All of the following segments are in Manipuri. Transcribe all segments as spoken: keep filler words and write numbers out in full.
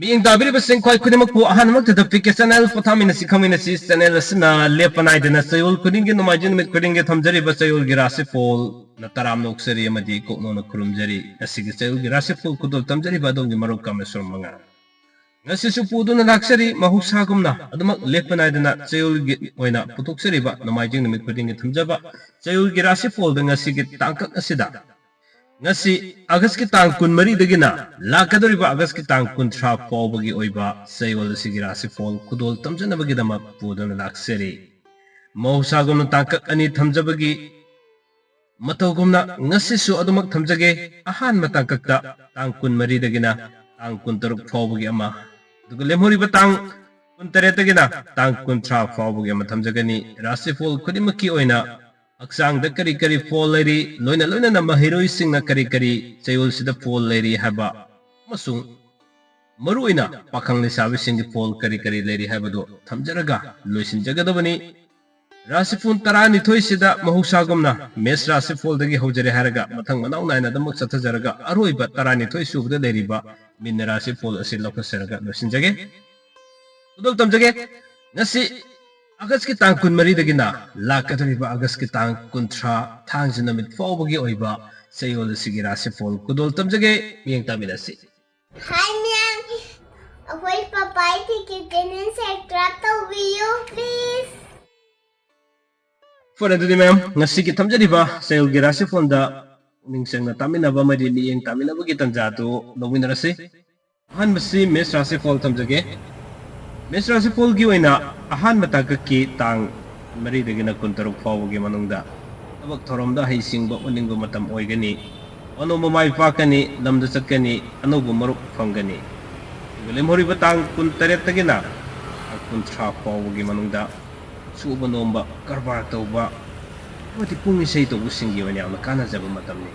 ꯃꯤꯠꯌꯦꯡ ꯇꯥꯕꯤꯔꯤꯕꯁꯤꯡ ꯈ꯭ꯋꯥꯏ ꯈꯨꯗꯤꯡꯃꯛꯄꯨ ꯑꯍꯥꯟꯕꯃꯛꯇꯗ ꯄꯤ ꯀꯦ ꯆꯦꯅꯦꯜ ꯄꯣꯊꯥꯃꯤꯟꯅꯁꯤ ꯈꯪꯃꯤꯟꯅꯁꯤ꯫ ꯆꯦꯅꯦꯜ ꯑꯁꯤꯅ ꯂꯦꯞꯄ ꯅꯥꯏꯗꯅ ꯆꯌꯣꯜ ꯈꯨꯗꯤꯡꯒꯤ, ꯅꯣꯡꯃꯥꯏꯖꯤꯡ ꯅꯨꯃꯤꯠ ꯈꯨꯗꯤꯡꯒꯤ ꯊꯝꯖꯔꯤꯕ ꯆꯌꯣꯜꯒꯤ ꯔꯥꯁꯤꯐꯣꯜꯅ ꯇꯔꯥꯝꯅ ꯑꯣꯛꯆꯔꯤ ꯑꯃꯗꯤ ꯀꯣꯛꯅꯣꯅ ꯈꯨꯔꯨꯝꯖꯔꯤ꯫ ꯉꯁꯤꯒꯤ ꯆꯌꯣꯜꯒꯤ ꯔꯥꯁꯤꯐꯣꯜ ꯈꯨꯗꯣꯜ ꯇꯝꯖꯔꯤꯕ ꯑꯗꯣꯝꯒꯤ ꯃꯔꯨꯞ ꯀꯥꯃꯦꯁꯣꯔ ꯃꯉꯥ꯫ ꯉꯁꯤꯁꯨ ꯄꯨꯗꯨꯅ ꯂꯥꯛꯆꯔꯤ, ꯃꯍꯧꯁꯥꯒꯨꯝꯅ ꯑꯗꯨꯃꯛ ꯂꯦꯞꯄ ꯅꯥꯏꯗꯅ ꯆꯌꯣꯜꯒꯤ ꯑꯣꯏꯅ ꯄꯨꯊꯣꯛꯆꯔꯤꯕ ꯅꯣꯡꯃꯥꯏꯖꯤꯡ ꯅꯨꯃꯤꯠ ꯈꯨꯗꯤꯡꯒꯤ ꯊꯝꯖꯕ ꯆꯌꯣꯜꯒꯤ ꯔꯥꯁꯤꯐꯣꯜꯗ ꯉꯁꯤꯒꯤ ꯇꯥꯡꯀꯛ ꯑꯁꯤꯗ, ꯉꯁꯤ ꯑꯥꯒꯁꯀꯤ ꯇꯥꯡ ꯀꯨꯟꯃꯔꯤꯗꯒꯤꯅ ꯂꯥꯛꯀꯗꯧꯔꯤꯕ ꯑꯥꯒꯁꯀꯤ ꯇꯥꯡ ꯀꯨꯟꯊ꯭ꯔꯥ ꯐꯥꯎꯕꯒꯤ ꯑꯣꯏꯕ ꯆꯌꯣꯜ ꯑꯁꯤꯒꯤ ꯔꯥꯁꯤꯐꯣꯜ ꯈꯨꯗꯣꯜ ꯇꯝꯖꯅꯕꯒꯤꯗꯃꯛ ꯄꯨꯗꯨꯅ ꯂꯥꯛꯆꯔꯤ꯫ ꯃꯍꯧꯁꯥꯒꯨꯝꯅ ꯇꯥꯡꯀꯛ ꯑꯅꯤ ꯊꯝꯖꯕꯒꯤ ꯃꯇꯧꯒꯨꯝꯅ ꯉꯁꯤꯁꯨ ꯑꯗꯨꯃꯛ ꯊꯝꯖꯒꯦ꯫ ꯑꯍꯥꯟꯕ ꯇꯥꯡꯀꯛꯇ ꯇꯥꯡ ꯀꯨꯟꯃꯔꯤꯗꯒꯤꯅ ꯇꯥꯡ ꯀꯨꯟꯇꯔꯨꯛ ꯐꯥꯎꯕꯒꯤ ꯑꯃ, ꯑꯗꯨꯒ ꯂꯦꯝꯍꯧꯔꯤꯕ ꯇꯥꯡ ꯀꯨꯟꯇꯔꯦꯠꯇꯒꯤꯅ ꯇꯥꯡ ꯀꯨꯟꯊ꯭ꯔꯥ ꯐꯥꯎꯕꯒꯤ ꯑꯃ ꯊꯝꯖꯒꯅꯤ꯫ ꯔꯥꯁꯤꯐꯣꯜ ꯈꯨꯗꯤꯡꯃꯛꯀꯤ ꯑꯣꯏꯅ ꯍꯛꯆꯥꯡꯗ ꯀꯔꯤ ꯀꯔꯤ ꯐꯣꯜ ꯂꯩꯔꯤ, ꯂꯣꯏꯅ ꯂꯣꯏꯅꯅ ꯃꯍꯩꯔꯣꯏꯁꯤꯡꯅ ꯀꯔꯤ ꯀꯔꯤ ꯆꯌꯣꯜꯁꯤꯗ ꯐꯣꯜ ꯂꯩꯔꯤ ꯍꯥꯏꯕ ꯑꯃꯁꯨꯡ ꯃꯔꯨꯑꯣꯏꯅ ꯄꯥꯈꯪ ꯂꯩꯁꯥꯕꯤꯁꯤꯡꯒꯤ ꯐꯣꯜ ꯀꯔꯤ ꯀꯔꯤ ꯂꯩꯔꯤ ꯍꯥꯏꯕꯗꯨ ꯊꯝꯖꯔꯒ ꯂꯣꯏꯁꯤꯟꯖꯒꯗꯕꯅꯤ꯫ ꯔꯥꯁꯤꯐꯣꯜ ꯇꯔꯥꯅꯤꯊꯣꯏꯁꯤꯗ ꯃꯍꯧꯁꯥꯒꯨꯝꯅ ꯃꯦꯁ ꯔꯥꯁꯤꯐꯣꯜꯗꯒꯤ ꯍꯧꯖꯔꯦ ꯍꯥꯏꯔꯒ ꯃꯊꯪ ꯃꯅꯥꯎ ꯅꯥꯏꯅ ꯑꯗꯨꯃꯛ ꯆꯠꯊꯖꯔꯒ ꯑꯔꯣꯏꯕ ꯇꯔꯥꯅꯤꯊꯣꯏ ꯁꯨꯕꯗ ꯂꯩꯔꯤꯕ ꯃꯤꯟꯅ ꯔꯥꯁꯤꯐꯣꯜ ꯑꯁꯤ ꯂꯧꯈꯠꯆꯔꯒ ꯂꯣꯏꯁꯤꯟꯖꯒꯦ꯫ ꯈꯨꯗꯣꯜ ꯇꯝꯖꯒꯦ꯫ ꯉꯁꯤ ꯑꯥꯒꯁꯀꯤ ꯇꯥꯡ ꯀꯨꯟꯃꯔꯤꯗꯒꯤꯅ ꯂꯥꯛꯀꯗꯧꯔꯤꯕ ꯑꯥꯒꯁꯀꯤ ꯇꯥꯡ ꯀꯨꯟꯊ꯭ꯔꯥ ꯊꯥꯡꯖ ꯅꯨꯃꯤꯠ ꯐꯥꯎꯕꯒꯤ ꯑꯣꯏꯕ ꯆꯌꯣꯜ ꯑꯁꯤꯒꯤ ꯔꯥꯁꯤꯐꯣꯜ ꯈꯨꯗꯣꯜ ꯇꯝꯖꯒꯦ꯫ ꯃꯤꯠꯌꯦꯡ ꯇꯥꯃꯤꯟꯅꯁꯤ꯫ ꯍꯥꯏ ꯃꯌꯥꯝ, ꯑꯩꯈꯣꯏ ꯄꯄꯥꯏ ꯇꯤꯀꯦꯠ ꯆꯦꯅꯦꯜ ꯁꯕꯁꯀ꯭ꯔꯥꯏꯕ ꯇꯧꯕꯤꯌꯨ, ꯄ꯭ꯂꯤꯖ꯫ ꯐꯔꯦ, ꯑꯗꯨꯗꯤ ꯃꯌꯥꯝ, ꯉꯁꯤꯒꯤ ꯊꯝꯖꯔꯤꯕ ꯆꯌꯣꯜꯒꯤ ꯔꯥꯁꯤꯐꯣꯜꯗ ꯄꯨꯛꯅꯤꯡ ꯆꯪꯅ ꯇꯥꯃꯤꯟꯅꯕ ꯑꯃꯗꯤ ꯃꯤꯠꯌꯦꯡ ꯇꯥꯃꯤꯟꯅꯕꯒꯤ ꯇꯥꯟꯖꯥ ꯑꯗꯨ ꯂꯧꯃꯤꯟꯅꯔꯁꯤ꯫ ꯑꯍꯥꯟꯕꯁꯤ ꯃꯦꯁ ꯔꯥꯁꯤꯐꯣꯜ ꯊꯝꯖꯒꯦ꯫ ꯃꯦꯁ ꯔꯥꯁꯤꯐꯣꯜꯒꯤ ꯑꯣꯏꯅ ꯑꯍꯥꯟꯕ ꯇꯥꯡꯀꯛꯀꯤ ꯇꯥꯡ ꯃꯔꯤꯗꯒꯤꯅ ꯀꯨꯟꯇꯔꯨꯛ ꯐꯥꯎꯕꯒꯤ ꯃꯅꯨꯡꯗ ꯊꯕꯛ ꯊꯧꯔꯝꯗ ꯍꯩꯁꯤꯡꯕ ꯎꯠꯅꯤꯡꯕ ꯃꯇꯝ ꯑꯣꯏꯒꯅꯤ꯫ ꯑꯅꯧꯕ ꯃꯥꯏ ꯄꯥꯛꯀꯅꯤ, ꯂꯝꯗ ꯆꯠꯀꯅꯤ, ꯑꯅꯧꯕ ꯃꯔꯨꯞ ꯐꯪꯒꯅꯤ꯫ ꯑꯗꯨꯒ ꯂꯦꯝꯍꯧꯔꯤꯕ ꯇꯥꯡ ꯀꯨꯟꯇꯔꯦꯠꯇꯒꯤꯅ ꯇꯥꯡ ꯀꯨꯟꯊ꯭ꯔꯥ ꯐꯥꯎꯕꯒꯤ ꯃꯅꯨꯡꯗ ꯁꯨꯕ ꯅꯣꯝꯕ, ꯀꯔꯕꯥꯔ ꯇꯧꯕ ꯑꯃꯗꯤ ꯄꯨꯡ ꯏꯁꯩ ꯇꯧꯕꯁꯤꯡꯒꯤ ꯑꯣꯏꯅ ꯌꯥꯝꯅ ꯀꯥꯟꯅꯖꯕ ꯃꯇꯝꯅꯤ꯫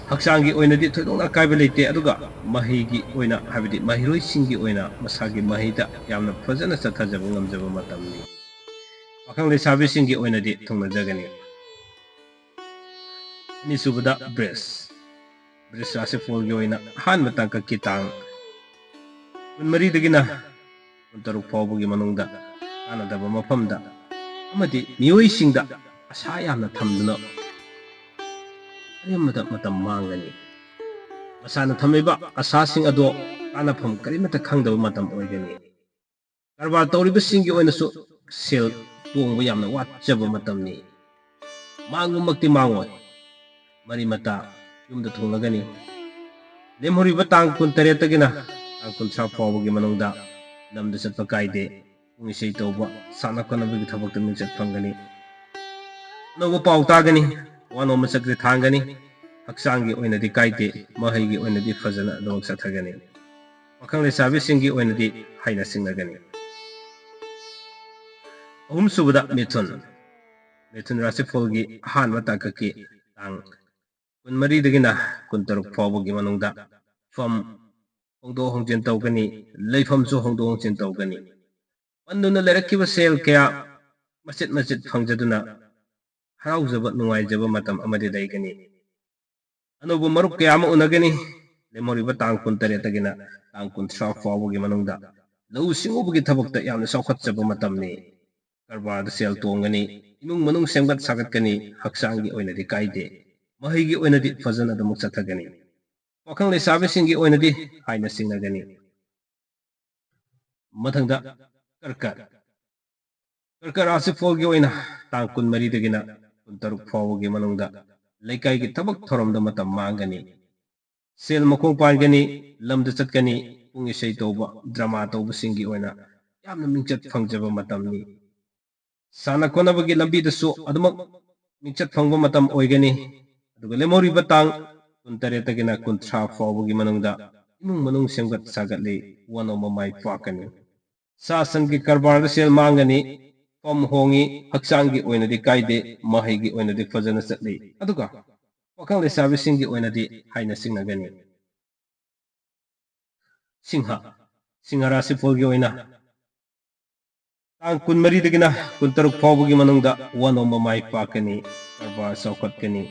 ꯍꯛꯆꯥꯡꯒꯤ ꯑꯣꯏꯅꯗꯤ ꯊꯣꯏꯗꯣꯛꯅ ꯑꯀꯥꯏꯕ ꯂꯩꯇꯦ, ꯑꯗꯨꯒ ꯃꯍꯩꯒꯤ ꯑꯣꯏꯅ, ꯍꯥꯏꯕꯗꯤ ꯃꯍꯩꯔꯣꯏꯁꯤꯡꯒꯤ ꯑꯣꯏꯅ ꯃꯁꯥꯒꯤ ꯃꯍꯩꯗ ꯌꯥꯝꯅ ꯐꯖꯅ ꯆꯠꯊꯖꯕ ꯉꯝꯖꯕ ꯃꯇꯝꯅꯤ꯫ ꯄꯥꯈꯪ ꯂꯩꯁꯥꯕꯤꯁꯤꯡꯒꯤ ꯑꯣꯏꯅꯗꯤ ꯊꯨꯡꯅꯖꯒꯅꯤ꯫ ꯑꯅꯤꯁꯨꯕꯗ ꯕ꯭ꯔꯤꯖ꯫ ꯕ꯭ꯔꯤꯖ ꯔꯥꯁꯤꯐꯣꯜꯒꯤ ꯑꯣꯏꯅ ꯑꯍꯥꯟꯕ ꯇꯥꯡꯀꯛꯀꯤ ꯇꯥꯡ ꯀꯨꯟꯃꯔꯤꯗꯒꯤꯅ ꯀꯨꯟꯇꯔꯨꯛ ꯐꯥꯎꯕꯒꯤ ꯃꯅꯨꯡꯗ ꯀꯥꯟꯅꯗꯕ ꯃꯐꯝꯗ ꯑꯃꯗꯤ ꯃꯤꯑꯣꯏꯁꯤꯡꯗ ꯑꯁꯥ ꯌꯥꯝꯅ ꯊꯝꯗꯨꯅ ꯑꯔꯦꯝꯕꯗ ꯃꯇꯝ ꯃꯥꯡꯒꯅꯤ꯫ ꯃꯁꯥꯅ ꯊꯝꯂꯤꯕ ꯑꯁꯥꯁꯤꯡ ꯑꯗꯣ ꯀꯥꯟꯅꯐꯝ ꯀꯔꯤꯃꯠꯇ ꯈꯪꯗꯕ ꯃꯇꯝ ꯑꯣꯏꯒꯅꯤ꯫ ꯀꯔꯕꯥꯔ ꯇꯧꯔꯤꯕꯁꯤꯡꯒꯤ ꯑꯣꯏꯅꯁꯨ ꯁꯦꯜ ꯇꯣꯡꯕ ꯌꯥꯝꯅ ꯋꯥꯠꯆꯕ ꯃꯇꯝꯅꯤ꯫ ꯃꯥꯡꯕꯃꯛꯇꯤ ꯃꯥꯡꯉꯣꯏ꯫ ꯃꯔꯤ ꯃꯇꯥ ꯌꯨꯝꯗ ꯊꯨꯡꯂꯒꯅꯤ꯫ ꯂꯦꯝꯍꯧꯔꯤꯕ ꯇꯥꯡ ꯀꯨꯟꯇꯔꯦꯠꯇꯒꯤꯅ ꯇꯥꯡ ꯀꯨꯟꯊ꯭ꯔꯥ ꯐꯥꯎꯕꯒꯤ ꯃꯅꯨꯡꯗ ꯂꯝꯗ ꯆꯠꯄ ꯀꯥꯏꯗꯦ꯫ ꯄꯨꯡ ꯏꯁꯩ ꯇꯧꯕ, ꯁꯥꯟꯅ ꯈꯣꯠꯅꯕꯒꯤ ꯊꯕꯛꯇ ꯃꯤꯡꯆꯠ ꯐꯪꯒꯅꯤ꯫ ꯑꯅꯧꯕ ꯄꯥꯎ ꯇꯥꯒꯅꯤ꯫ ꯋꯥ ꯅꯣꯝꯕ ꯆꯠꯄꯗ ꯊꯥꯡꯒꯅꯤ꯫ ꯍꯛꯆꯥꯡꯒꯤ ꯑꯣꯏꯅꯗꯤ ꯀꯥꯏꯗꯦ꯫ ꯃꯍꯩꯒꯤ ꯑꯣꯏꯅꯗꯤ ꯐꯖꯅ ꯑꯗꯨꯃꯛ ꯆꯠꯊꯒꯅꯤ꯫ ꯄꯥꯈꯪ ꯂꯩꯁꯥꯕꯤꯁꯤꯡꯒꯤ ꯑꯣꯏꯅꯗꯤ ꯍꯥꯏꯅ ꯁꯤꯡꯅꯒꯅꯤ꯫ ꯑꯍꯨꯝꯁꯨꯕꯗ ꯃꯤꯊꯨꯟ꯫ ꯃꯤꯊꯨꯟ ꯔꯥꯁꯤꯐꯣꯜꯒꯤ ꯑꯍꯥꯟꯕ ꯇꯥꯡꯀꯛꯀꯤ ꯇꯥꯡ ꯀꯨꯟꯃꯔꯤꯗꯒꯤꯅ ꯀꯨꯟꯇꯔꯨꯛ ꯐꯥꯎꯕꯒꯤ ꯃꯅꯨꯡꯗ ꯐꯝ ꯍꯣꯡꯗꯣꯛ ꯍꯣꯡꯖꯤꯟ ꯇꯧꯒꯅꯤ, ꯂꯩꯐꯝꯁꯨ ꯍꯣꯡꯗꯣꯛ ꯍꯣꯡꯖꯤꯟ ꯇꯧꯒꯅꯤ꯫ ꯄꯟꯗꯨꯅ ꯂꯩꯔꯛꯈꯤꯕ ꯁꯦꯜ ꯀꯌꯥ ꯃꯆꯤꯠ ꯃꯆꯤꯠ ꯐꯪꯖꯗꯨꯅ ꯍꯔꯥꯎꯖꯕ, ꯅꯨꯡꯉꯥꯏꯖꯕ ꯃꯇꯝ ꯑꯃꯗꯤ ꯂꯩꯒꯅꯤ꯫ ꯑꯅꯧꯕ ꯃꯔꯨꯞ ꯀꯌꯥ ꯑꯃ ꯎꯅꯒꯅꯤ꯫ ꯂꯦꯝꯍꯧꯔꯤꯕ ꯇꯥꯡ ꯀꯨꯟꯇꯔꯦꯠꯇꯒꯤꯅ ꯇꯥꯡ ꯀꯨꯟꯊ꯭ꯔꯥ ꯐꯥꯎꯕꯒꯤ ꯃꯅꯨꯡꯗ ꯂꯧꯎ ꯁꯤꯡꯎꯕꯒꯤ ꯊꯕꯛꯇ ꯌꯥꯝꯅ ꯆꯥꯎꯈꯠꯆꯕ ꯃꯇꯝꯅꯤ꯫ ꯀꯔꯕꯥꯔꯗ ꯁꯦꯜ ꯇꯣꯡꯒꯅꯤ, ꯏꯃꯨꯡ ꯃꯅꯨꯡ ꯁꯦꯝꯒꯠ ꯁꯥꯒꯠꯀꯅꯤ, ꯍꯛꯆꯥꯡꯒꯤ ꯑꯣꯏꯅꯗꯤ ꯀꯥꯏꯗꯦ, ꯃꯍꯩꯒꯤ ꯑꯣꯏꯅꯗꯤ ꯐꯖꯅ ꯑꯗꯨꯃꯛ ꯆꯠꯊꯒꯅꯤ꯫ ꯄꯥꯈꯪ ꯂꯩꯁꯥꯕꯤꯁꯤꯡꯒꯤ ꯑꯣꯏꯅꯗꯤ ꯍꯥꯏꯅ ꯁꯤꯡꯅꯒꯅꯤ꯫ ꯃꯊꯪꯗ ꯀꯔꯀꯠ꯫ ꯀꯔꯀꯠ ꯔꯥꯁꯤꯐꯣꯜꯒꯤ ꯑꯣꯏꯅ ꯇꯥꯡ ꯀꯨꯟꯃꯔꯤꯗꯒꯤꯅ ꯀꯨꯟꯇꯔꯨꯛ ꯐꯥꯎꯕꯒꯤ ꯃꯅꯨꯡꯗ ꯂꯩꯀꯥꯏꯒꯤ ꯊꯕꯛ ꯊꯧꯔꯝꯗ ꯃꯇꯝ ꯃꯥꯡꯒꯅꯤ꯫ ꯁꯦꯜ ꯃꯈꯣꯡ ꯄꯥꯟꯒꯅꯤ, ꯂꯝꯗ ꯆꯠꯀꯅꯤ, ꯄꯨꯡ ꯏꯁꯩ ꯇꯧꯕ, ꯗ꯭ꯔꯃꯥ ꯇꯧꯕꯁꯤꯡꯒꯤ ꯑꯣꯏꯅ ꯌꯥꯝꯅ ꯃꯤꯡꯆꯠ ꯐꯪꯖꯕ ꯃꯇꯝꯅꯤ꯫ ꯁꯥꯟꯅ ꯈꯣꯠꯅꯕꯒꯤ ꯂꯝꯕꯤꯗꯁꯨ ꯑꯗꯨꯃꯛ ꯃꯤꯡꯆꯠ ꯐꯪꯕ ꯃꯇꯝ ꯑꯣꯏꯒꯅꯤ꯫ ꯑꯗꯨꯒ ꯂꯦꯝꯍꯧꯔꯤꯕ ꯇꯥꯡ ꯀꯨꯟꯇꯔꯦꯠꯇꯒꯤꯅ ꯀꯨꯟꯊ꯭ꯔꯥ ꯐꯥꯎꯕꯒꯤ ꯃꯅꯨꯡꯗ ꯏꯃꯨꯡ ꯃꯅꯨꯡ ꯁꯦꯝꯒꯠ ꯁꯥꯒꯠꯂꯤ, ꯋꯥ ꯅꯣꯝꯕ ꯃꯥꯏ ꯄꯥꯛꯀꯅꯤ꯫ ꯁꯥ ꯁꯟꯒꯤ ꯀꯔꯕꯥꯔꯗ ꯁꯦꯜ ꯃꯥꯡꯒꯅꯤ, ꯐꯝ ꯍꯣꯡꯉꯤ, ꯍꯛꯆꯥꯡꯒꯤ ꯑꯣꯏꯅꯗꯤ ꯀꯥꯏꯗꯦ, ꯃꯍꯩꯒꯤ ꯑꯣꯏꯅꯗꯤ ꯐꯖꯅ ꯆꯠꯂꯤ꯫ ꯑꯗꯨꯒ ꯄꯥꯈꯪ ꯂꯩꯁꯥꯕꯤꯁꯤꯡꯒꯤ ꯑꯣꯏꯅꯗꯤ ꯍꯥꯏꯅ ꯁꯤꯡꯅꯒꯅꯤ꯫ ꯁꯤꯡꯍ꯫ ꯁꯤꯡꯍ ꯔꯥꯁꯤꯐꯣꯜꯒꯤ ꯑꯣꯏꯅ ꯇꯥꯡ ꯀꯨꯟꯃꯔꯤꯗꯒꯤꯅ ꯀꯨꯟꯇꯔꯨꯛ ꯐꯥꯎꯕꯒꯤ ꯃꯅꯨꯡꯗ ꯋꯥ ꯅꯣꯝꯕ ꯃꯥꯏ ꯄꯥꯛꯀꯅꯤ, ꯀꯔꯕꯥꯔ ꯆꯥꯎꯈꯠꯀꯅꯤ,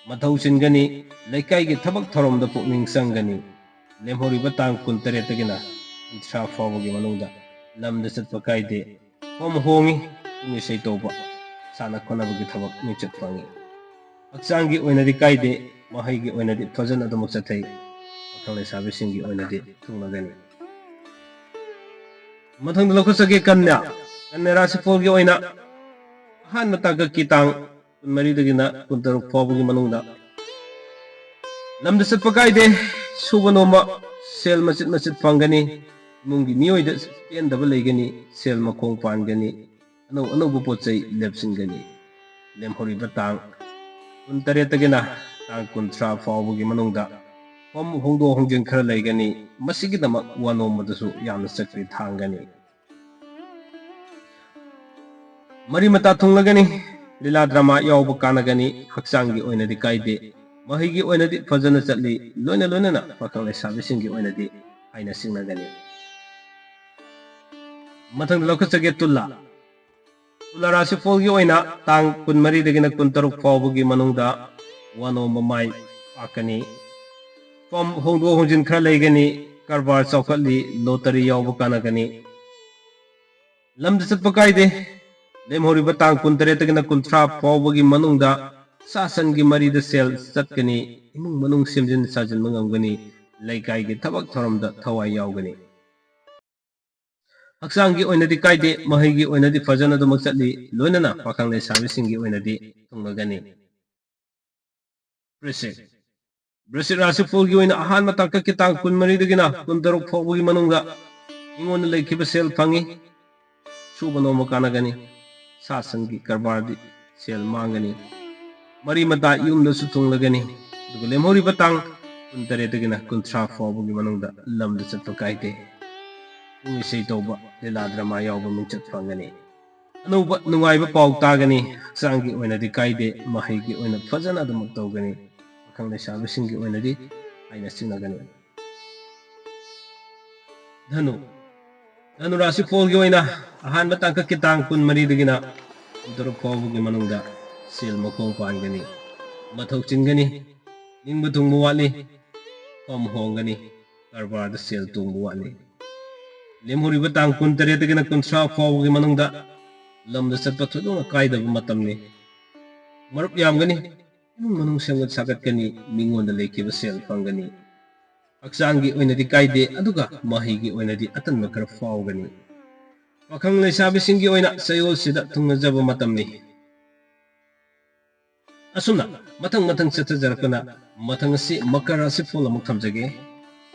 ꯃꯊꯧ ꯆꯤꯟꯒꯅꯤ, ꯂꯩꯀꯥꯏꯒꯤ ꯊꯕꯛ ꯊꯧꯔꯝꯗ ꯄꯨꯛꯅꯤꯡ ꯆꯪꯒꯅꯤ꯫ ꯂꯦꯝꯍꯧꯔꯤꯕ ꯇꯥꯡ ꯀꯨꯟꯇꯔꯦꯠꯇꯒꯤꯅ ꯀꯨꯟꯊ꯭ꯔꯥ ꯐꯥꯎꯕꯒꯤ ꯃꯅꯨꯡꯗ ꯂꯝꯗ ꯆꯠꯄ ꯀꯥꯏꯗꯦ꯫ ꯐꯝ ꯍꯣꯡꯉꯤ, ꯄꯨꯡ ꯏꯁꯩ ꯇꯧꯕ, ꯁꯥꯟꯅ ꯈꯣꯠꯅꯕꯒꯤ ꯊꯕꯛ ꯃꯤꯡꯆꯠ ꯐꯪꯉꯤ꯫ ꯍꯛꯆꯥꯡꯒꯤ ꯑꯣꯏꯅꯗꯤ ꯀꯥꯏꯗꯦ, ꯃꯍꯩꯒꯤ ꯑꯣꯏꯅꯗꯤ ꯐꯖꯅ ꯑꯗꯨꯃꯛ ꯆꯠꯊꯩ꯫ ꯄꯥꯈꯪ ꯂꯩꯁꯥꯕꯤꯁꯤꯡꯒꯤ ꯑꯣꯏꯅꯗꯤ ꯊꯨꯡꯅꯒꯅꯤ꯫ ꯃꯊꯪꯗ ꯂꯧꯈꯠꯆꯒꯦ ꯀꯟꯌꯥ꯫ ꯀꯟꯌꯥ ꯔꯥꯁꯤꯐꯣꯜꯒꯤ ꯑꯣꯏꯅ ꯑꯍꯥꯟꯕ ꯇꯥꯡꯀꯛꯀꯤ ꯇꯥꯡ ꯀꯨꯟꯃꯔꯤꯗꯒꯤꯅ ꯀꯨꯟꯇꯔꯨꯛ ꯐꯥꯎꯕꯒꯤ ꯃꯅꯨꯡꯗ ꯂꯝꯗ ꯆꯠꯄ ꯀꯥꯏꯗꯦ, ꯁꯨꯕ ꯅꯣꯝꯕ, ꯁꯦꯜ ꯃꯆꯤꯠ ꯃꯆꯤꯠ ꯐꯪꯒꯅꯤ, ꯏꯃꯨꯡꯒꯤ ꯃꯤꯑꯣꯏꯗ ꯄꯦꯟꯗꯕ ꯂꯩꯒꯅꯤ, ꯁꯦꯜ ꯃꯈꯣꯡ ꯄꯥꯟꯒꯅꯤ, ꯑꯅꯧ ꯑꯅꯧꯕ ꯄꯣꯠ ꯆꯩ ꯂꯦꯞꯁꯤꯟꯒꯅꯤ꯫ ꯂꯦꯝꯍꯧꯔꯤꯕ ꯇꯥꯡ ꯀꯨꯟꯇꯔꯦꯠꯇꯒꯤꯅ ꯇꯥꯡ ꯀꯨꯟꯊ꯭ꯔꯥ ꯐꯥꯎꯕꯒꯤ ꯃꯅꯨꯡꯗ ꯐꯝ ꯍꯣꯡꯗꯣꯛ ꯍꯣꯡꯖꯤꯟ ꯈꯔ ꯂꯩꯒꯅꯤ꯫ ꯃꯁꯤꯒꯤꯗꯃꯛ ꯋꯥ ꯅꯣꯝꯕꯗꯁꯨ ꯌꯥꯝꯅ ꯆꯀ꯭ꯔꯤ ꯊꯥꯡꯒꯅꯤ꯫ ꯃꯔꯤ ꯃꯇꯥ ꯊꯨꯡꯂꯒꯅꯤ꯫ ꯂꯤꯂꯥ ꯗ꯭ꯔꯃꯥ ꯌꯥꯎꯕ ꯀꯥꯟꯅꯒꯅꯤ꯫ ꯍꯛꯆꯥꯡꯒꯤ ꯑꯣꯏꯅꯗꯤ ꯀꯥꯏꯗꯦ꯫ ꯃꯍꯩꯒꯤ ꯑꯣꯏꯅꯗꯤ ꯐꯖꯅ ꯆꯠꯂꯤ꯫ ꯂꯣꯏꯅ ꯂꯣꯏꯅꯅ ꯄꯥꯈꯪ ꯂꯩꯁꯥꯕꯤꯁꯤꯡꯒꯤ ꯑꯣꯏꯅꯗꯤ ꯍꯥꯏꯅ ꯁꯤꯡꯅꯒꯅꯤ꯫ ꯃꯊꯪꯗ ꯂꯧꯈꯠꯆꯒꯦ ꯇꯨꯂꯥ꯫ ꯇꯨꯂꯥ ꯔꯥꯁꯤꯐꯣꯜꯒꯤ ꯑꯣꯏꯅ ꯇꯥꯡ ꯀꯨꯟꯃꯔꯤꯗꯒꯤꯅ ꯀꯨꯟꯇꯔꯨꯛ ꯐꯥꯎꯕꯒꯤ ꯃꯅꯨꯡꯗ ꯋꯥ ꯅꯣꯝꯕ ꯃꯥꯏ ꯄꯥꯛꯀꯅꯤ꯫ ꯐꯝ ꯍꯣꯡꯗꯣꯛ ꯍꯣꯡꯖꯤꯟ ꯈꯔ ꯂꯩꯒꯅꯤ꯫ ꯀꯔꯕꯥꯔ ꯆꯥꯎꯈꯠꯂꯤ꯫ ꯂꯣꯇꯔꯤ ꯌꯥꯎꯕ ꯀꯥꯟꯅꯒꯅꯤ꯫ ꯂꯝꯗ ꯆꯠꯄ ꯀꯥꯏꯗꯦ꯫ ꯂꯦꯝꯍꯧꯔꯤꯕ ꯇꯥꯡ ꯀꯨꯟꯇꯔꯦꯠꯇꯒꯤꯅ ꯀꯨꯟꯊ꯭ꯔꯥ ꯐꯥꯎꯕꯒꯤ ꯃꯅꯨꯡꯗ ꯁꯥ ꯁꯟꯒꯤ ꯃꯔꯤꯗ ꯁꯦꯜ ꯆꯠꯀꯅꯤ꯫ ꯏꯃꯨꯡ ꯃꯅꯨꯡ ꯁꯦꯝꯖꯤꯟ ꯁꯥꯖꯤꯟꯕ ꯉꯝꯒꯅꯤ꯫ ꯂꯩꯀꯥꯏꯒꯤ ꯊꯕꯛ ꯊꯧꯔꯝꯗ ꯊꯋꯥꯏ ꯌꯥꯎꯒꯅꯤ꯫ ꯍꯛꯆꯥꯡꯒꯤ ꯑꯣꯏꯅꯗꯤ ꯀꯥꯏꯗꯦ, ꯃꯍꯩꯒꯤ ꯑꯣꯏꯅꯗꯤ ꯐꯖꯅ ꯑꯗꯨꯃꯛ ꯆꯠꯂꯤ, ꯂꯣꯏꯅꯅ ꯄꯥꯈꯪ ꯂꯩꯁꯥꯕꯤꯁꯤꯡꯒꯤ ꯑꯣꯏꯅꯗꯤ ꯊꯨꯡꯂꯒꯅꯤ꯫ ꯕ꯭ꯔꯤꯁꯤꯛ꯫ ꯕ꯭ꯔꯤꯁꯤꯛ ꯔꯥꯁꯤꯐꯣꯜꯒꯤ ꯑꯣꯏꯅ ꯑꯍꯥꯟꯕ ꯇꯥꯡꯀꯛꯀꯤ ꯇꯥꯡ ꯀꯨꯟꯃꯔꯤꯗꯒꯤꯅ ꯀꯨꯟꯇꯔꯨꯛ ꯐꯥꯎꯕꯒꯤ ꯃꯅꯨꯡꯗ ꯃꯤꯉꯣꯟꯗ ꯂꯩꯈꯤꯕ ꯁꯦꯜ ꯐꯪꯉꯤ, ꯁꯨꯕ ꯅꯣꯝꯕ ꯀꯥꯟꯅꯒꯅꯤ, ꯁꯥ ꯁꯟꯒꯤ ꯀꯔꯕꯥꯔꯗꯤ ꯁꯦꯜ ꯃꯥꯡꯒꯅꯤ, ꯃꯔꯤ ꯃꯇꯥ ꯌꯨꯝꯗꯁꯨ ꯊꯨꯡꯂꯒꯅꯤ꯫ ꯑꯗꯨꯒ ꯂꯦꯝꯍꯧꯔꯤꯕ ꯇꯥꯡ ꯀꯨꯟꯇꯔꯦꯠꯇꯒꯤꯅ ꯀꯨꯟꯊ꯭ꯔꯥ ꯐꯥꯎꯕꯒꯤ ꯃꯅꯨꯡꯗ ꯂꯝꯗ ꯆꯠꯄ ꯀꯥꯏꯗꯦ꯫ ꯄꯨꯡ ꯏꯁꯩ ꯇꯧꯕ, ꯂꯤꯂꯥ ꯗ꯭ꯔꯃꯥ ꯌꯥꯎꯕ ꯃꯤꯡꯆꯠ ꯐꯪꯒꯅꯤ꯫ ꯑꯅꯧꯕ ꯅꯨꯡꯉꯥꯏꯕ ꯄꯥꯎ ꯇꯥꯒꯅꯤ꯫ ꯍꯛꯆꯥꯡꯒꯤ ꯑꯣꯏꯅꯗꯤ ꯀꯥꯏꯗꯦ, ꯃꯍꯩꯒꯤ ꯑꯣꯏꯅ ꯐꯖꯅ ꯑꯗꯨꯃꯛ ꯇꯧꯒꯅꯤ꯫ ꯄꯥꯈꯪ ꯂꯩꯁꯥꯕꯤꯁꯤꯡꯒꯤ ꯑꯣꯏꯅꯗꯤ ꯍꯥꯏꯅ ꯁꯤꯡꯅꯒꯅꯤ꯫ ꯙꯅꯨ꯫ ꯙꯅꯨ ꯔꯥꯁꯤꯐꯣꯜꯒꯤ ꯑꯣꯏꯅ ꯑꯍꯥꯟꯕ ꯇꯥꯡꯀꯛꯀꯤ ꯇꯥꯡ ꯀꯨꯟꯃꯔꯤꯗꯒꯤꯅ ꯀꯨꯟꯇꯔꯨꯛ ꯐꯥꯎꯕꯒꯤ ꯃꯅꯨꯡꯗ ꯁꯦꯜ ꯃꯈꯣꯡ ꯄꯥꯟꯒꯅꯤ, ꯃꯊꯧ ꯆꯤꯟꯒꯅꯤ, ꯅꯤꯡꯕ ꯊꯨꯡꯕ ꯋꯥꯠꯂꯤ, ꯐꯝ ꯍꯣꯡꯒꯅꯤ, ꯀꯔꯕꯥꯔꯗ ꯁꯦꯜ ꯇꯣꯡꯕ ꯋꯥꯠꯂꯤ꯫ ꯂꯦꯝꯍꯧꯔꯤꯕ ꯇꯥꯡ ꯀꯨꯟꯇꯔꯦꯠꯇꯒꯤꯅ ꯀꯨꯟꯊ꯭ꯔꯥ ꯐꯥꯎꯕꯒꯤ ꯃꯅꯨꯡꯗ ꯂꯝꯗ ꯆꯠꯄ ꯊꯣꯏꯗꯣꯛꯅ ꯀꯥꯏꯗꯕ ꯃꯇꯝꯅꯤ꯫ ꯃꯔꯨꯞ ꯌꯥꯝꯒꯅꯤ, ꯏꯃꯨꯡ ꯃꯅꯨꯡ ꯁꯦꯝꯒꯠ ꯁꯥꯒꯠꯀꯅꯤ, ꯃꯤꯉꯣꯟꯗ ꯂꯩꯈꯤꯕ ꯁꯦꯜ ꯐꯪꯒꯅꯤ꯫ ꯍꯛꯆꯥꯡꯒꯤ ꯑꯣꯏꯅꯗꯤ ꯀꯥꯏꯗꯦ, ꯑꯗꯨꯒ ꯃꯍꯩꯒꯤ ꯑꯣꯏꯅꯗꯤ ꯑꯇꯟꯕ ꯈꯔ ꯐꯥꯎꯒꯅꯤ꯫ ꯄꯥꯈꯪ ꯂꯩꯁꯥꯕꯤꯁꯤꯡꯒꯤ ꯑꯣꯏꯅ ꯆꯌꯣꯜꯁꯤꯗ ꯊꯨꯡꯅꯖꯕ ꯃꯇꯝꯅꯤ꯫ ꯑꯁꯨꯝꯅ ꯃꯊꯪ ꯃꯊꯪ ꯆꯠꯊꯖꯔꯛꯄꯅ ꯃꯊꯪ ꯑꯁꯤ ꯃꯀꯔ ꯔꯥꯁꯤꯐꯣꯜ ꯑꯃꯨꯛ ꯊꯝꯖꯒꯦ꯫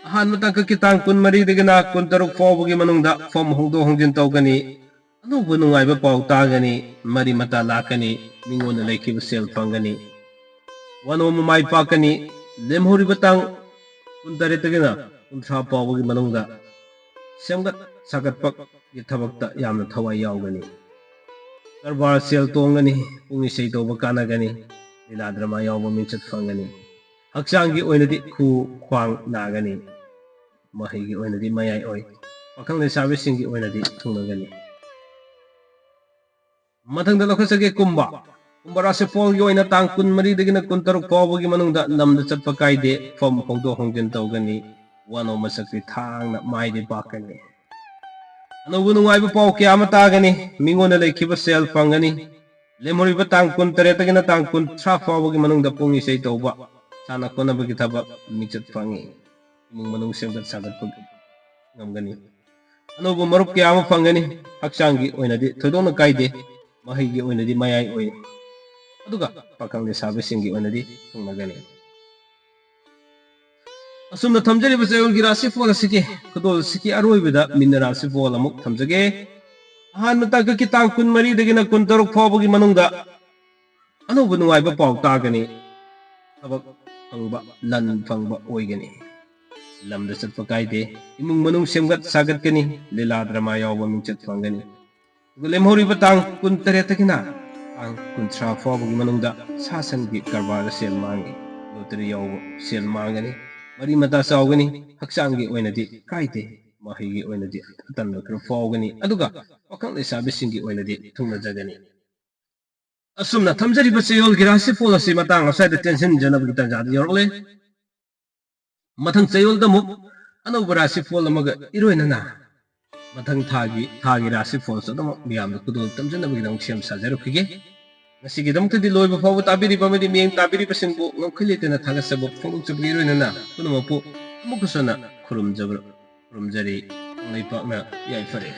ꯑꯍꯥꯟꯕ ꯇꯥꯡꯀꯛꯀꯤ ꯇꯥꯡ ꯀꯨꯟꯃꯔꯤꯗꯒꯤꯅ ꯀꯨꯟꯇꯔꯨꯛ ꯐꯥꯎꯕꯒꯤ ꯃꯅꯨꯡꯗ ꯐꯝ ꯍꯣꯡꯗꯣꯛ ꯍꯣꯡꯖꯤꯟ ꯇꯧꯒꯅꯤ꯫ ꯑꯅꯧꯕ ꯅꯨꯡꯉꯥꯏꯕ ꯄꯥꯎ ꯇꯥꯒꯅꯤ, ꯃꯔꯤ ꯃꯇꯥ ꯂꯥꯛꯀꯅꯤ, ꯃꯤꯉꯣꯟꯗ ꯂꯩꯈꯤꯕ ꯁꯦꯜ ꯐꯪꯒꯅꯤ, ꯋꯥꯅꯣꯝꯕ ꯃꯥꯏ ꯄꯥꯛꯀꯅꯤ꯫ ꯂꯦꯝꯍꯧꯔꯤꯕ ꯇꯥꯡ ꯀꯨꯟꯇꯔꯦꯠꯇꯒꯤꯅ ꯀꯨꯟꯊ꯭ꯔꯥ ꯐꯥꯎꯕꯒꯤ ꯃꯅꯨꯡꯗ ꯁꯦꯝꯒꯠ ꯁꯥꯒꯠꯄꯒꯤ ꯊꯕꯛꯇ ꯌꯥꯝꯅ ꯊꯋꯥꯏ ꯌꯥꯎꯒꯅꯤ꯫ ꯀꯔꯕꯥꯔ ꯁꯦꯜ ꯇꯣꯡꯒꯅꯤ, ꯄꯨꯡ ꯏꯁꯩ ꯇꯧꯕ ꯀꯥꯟꯅꯒꯅꯤ, ꯂꯤꯂꯥ ꯗ꯭ꯔꯃꯥ ꯌꯥꯎꯕ ꯃꯤꯡꯆꯠ ꯐꯪꯒꯅꯤ꯫ ꯍꯛꯆꯥꯡꯒꯤ ꯑꯣꯏꯅꯗꯤ ꯈꯨ ꯈ꯭ꯋꯥꯡ ꯅꯥꯒꯅꯤ, ꯃꯍꯩꯒꯤ ꯑꯣꯏꯅꯗꯤ ꯃꯌꯥꯏ ꯑꯣꯏ꯫ ꯄꯥꯈꯪ ꯂꯩꯁꯥꯕꯤꯁꯤꯡꯒꯤ ꯑꯣꯏꯅꯗꯤ ꯊꯨꯡꯅꯒꯅꯤ꯫ ꯃꯊꯪꯗ ꯂꯧꯈꯠꯆꯒꯦ ꯀꯨꯝꯕ꯫ ꯀꯨꯝꯕ ꯔꯥꯁꯤꯐꯣꯜꯒꯤ ꯑꯣꯏꯅ ꯇꯥꯡ ꯀꯨꯟꯃꯔꯤꯗꯒꯤꯅ ꯀꯨꯟꯇꯔꯨꯛ ꯐꯥꯎꯕꯒꯤ ꯃꯅꯨꯡꯗ ꯂꯝꯗ ꯆꯠꯄ ꯀꯥꯏꯗꯦ, ꯐꯝ ꯍꯣꯡꯗꯣꯛ ꯍꯣꯡꯖꯤꯟ ꯇꯧꯒꯅꯤ, ꯋꯥꯅꯣꯝ ꯃꯁꯛꯇꯤ ꯊꯥꯡꯅ ꯃꯥꯏꯗꯤ ꯄꯥꯛꯀꯅꯤ꯫ ꯑꯅꯧꯕ ꯅꯨꯡꯉꯥꯏꯕ ꯄꯥꯎ ꯀꯌꯥ ꯑꯃ ꯇꯥꯒꯅꯤ, ꯃꯤꯉꯣꯟꯗ ꯂꯩꯈꯤꯕ ꯁꯦꯜ ꯐꯪꯒꯅꯤ꯫ ꯂꯦꯝꯍꯧꯔꯤꯕ ꯇꯥꯡ ꯀꯨꯟꯇꯔꯦꯠꯇꯒꯤꯅ ꯇꯥꯡ ꯀꯨꯟꯊ꯭ꯔꯥ ꯐꯥꯎꯕꯒꯤ ꯃꯅꯨꯡꯗ ꯄꯨꯡ ꯏꯁꯩ ꯇꯧꯕ, ꯁꯥꯟꯅ ꯈꯣꯠꯅꯕꯒꯤ ꯊꯕꯛ ꯃꯤꯡꯆꯠ ꯐꯪꯉꯤ꯫ ꯏꯃꯨꯡ ꯃꯅꯨꯡ ꯁꯦꯝꯒꯠ ꯁꯥꯒꯠꯄ ꯉꯝꯒꯅꯤ꯫ ꯑꯅꯧꯕ ꯃꯔꯨꯞ ꯀꯌꯥ ꯑꯃ ꯐꯪꯒꯅꯤ꯫ ꯍꯛꯆꯥꯡꯒꯤ ꯑꯣꯏꯅꯗꯤ ꯊꯣꯏꯗꯣꯛꯅ ꯀꯥꯏꯗꯦ, ꯃꯍꯩꯒꯤ ꯑꯣꯏꯅꯗꯤ ꯃꯌꯥꯏ ꯑꯣꯏ, ꯑꯗꯨꯒ ꯄꯥꯈꯪ ꯂꯩꯁꯥꯕꯤꯁꯤꯡꯒꯤ ꯑꯣꯏꯅꯗꯤ ꯊꯨꯡꯅꯒꯅꯤ꯫ ꯑꯁꯨꯝꯅ ꯊꯝꯖꯔꯤꯕ ꯆꯌꯣꯜꯒꯤ ꯔꯥꯁꯤꯐꯣꯜ ꯑꯁꯤꯒꯤ ꯈꯨꯗꯣꯜ ꯑꯁꯤꯒꯤ ꯑꯔꯣꯏꯕꯗ ꯃꯤꯟꯅ ꯔꯥꯁꯤꯐꯣꯜ ꯑꯃꯨꯛ ꯊꯝꯖꯒꯦ꯫ ꯑꯍꯥꯟꯕ ꯇꯥꯡꯀꯛꯀꯤ ꯇꯥꯡ ꯀꯨꯟꯃꯔꯤꯗꯒꯤꯅ ꯀꯨꯟꯇꯔꯨꯛ ꯐꯥꯎꯕꯒꯤ ꯃꯅꯨꯡꯗ ꯑꯅꯧꯕ ꯅꯨꯡꯉꯥꯏꯕ ꯄꯥꯎ ꯇꯥꯒꯅꯤ꯫ ꯊꯕꯛ ꯐꯪꯕ, ꯂꯟ ꯐꯪꯕ ꯑꯣꯏꯒꯅꯤ꯫ ꯂꯝꯗ ꯆꯠꯄ ꯀꯥꯏꯗꯦ꯫ ꯏꯃꯨꯡ ꯃꯅꯨꯡ ꯁꯦꯝꯒꯠ ꯁꯥꯒꯠꯀꯅꯤ꯫ ꯂꯤꯂꯥ ꯗ꯭ꯔꯃꯥ ꯌꯥꯎꯕ ꯃꯤꯡꯆꯠ ꯐꯪꯒꯅꯤ꯫ ꯑꯗꯨꯒ ꯂꯦꯝꯍꯧꯔꯤꯕ ꯇꯥꯡ ꯀꯨꯟꯇꯔꯦꯠꯇꯒꯤꯅ ꯇꯥꯡ ꯀꯨꯟꯊ꯭ꯔꯥ ꯐꯥꯎꯕꯒꯤ ꯃꯅꯨꯡꯗ ꯁꯥ ꯁꯟꯒꯤ ꯀꯔꯕꯥꯔꯗ ꯁꯦꯜ ꯃꯥꯡꯉꯤ꯫ ꯂꯣꯇꯔꯤ ꯌꯥꯎꯕ ꯁꯦꯜ ꯃꯥꯡꯒꯅꯤ꯫ ꯃꯔꯤ ꯃꯇꯥ ꯆꯥꯎꯒꯅꯤ꯫ ꯍꯛꯆꯥꯡꯒꯤ ꯑꯣꯏꯅꯗꯤ ꯀꯥꯏꯗꯦ꯫ ꯃꯍꯩꯒꯤ ꯑꯣꯏꯅꯗꯤ ꯑꯇꯟꯕ ꯈꯔ ꯐꯥꯎꯒꯅꯤ꯫ ꯑꯗꯨꯒ ꯄꯥꯈꯪ ꯂꯩꯁꯥꯕꯤꯁꯤꯡꯒꯤ ꯑꯣꯏꯅꯗꯤ ꯊꯨꯡꯅꯖꯒꯅꯤ꯫ ꯑꯁꯨꯝꯅ ꯊꯝꯖꯔꯤꯕ ꯆꯌꯣꯜꯒꯤ ꯔꯥꯁꯤꯐꯣꯜ ꯑꯁꯤ ꯃꯇꯥꯡ ꯑꯁ꯭ꯋꯥꯏꯗ ꯇꯦꯟꯁꯤꯟꯖꯅꯕꯒꯤ ꯇꯥꯟꯖꯥꯗ ꯌꯧꯔꯛꯂꯦ꯫ ꯃꯊꯪ ꯆꯌꯣꯜꯗ ꯑꯃꯨꯛ ꯑꯅꯧꯕ ꯔꯥꯁꯤꯐꯣꯜ ꯑꯃꯒ ꯏꯔꯣꯏꯅꯅ ꯃꯊꯪ ꯊꯥꯒꯤ ꯊꯥꯒꯤ ꯔꯥꯁꯤ ꯐꯣꯟꯁꯨ ꯑꯗꯨꯃꯛ ꯃꯤꯌꯥꯝꯗ ꯈꯨꯗꯣꯜ ꯇꯝꯖꯅꯕꯒꯤꯗꯃꯛ ꯁꯦꯝ ꯁꯥꯖꯔꯛꯈꯤꯒꯦ꯫ ꯉꯁꯤꯒꯤꯗꯃꯛꯇꯗꯤ ꯂꯣꯏꯕ ꯐꯥꯎꯕ ꯇꯥꯕꯤꯔꯤꯕ ꯑꯃꯗꯤ ꯃꯤꯠꯌꯦꯡ ꯇꯥꯕꯤꯔꯤꯕꯁꯤꯡꯕꯨ ꯉꯝꯈꯩ ꯂꯩꯇꯅ ꯊꯥꯒꯠꯆꯕ ꯐꯣꯡꯗꯣꯛꯆꯕꯒꯤ ꯂꯣꯏꯅꯅ ꯄꯨꯝꯅꯃꯛꯄꯨ ꯑꯃꯨꯛꯀꯁꯨ ꯍꯟꯅ ꯈꯨꯔꯨꯝꯖꯕ ꯈꯨꯔꯨꯝꯖꯔꯤ꯫ ꯀꯪꯂꯩꯄꯥꯛꯅ ꯌꯥꯏꯐꯔꯦ꯫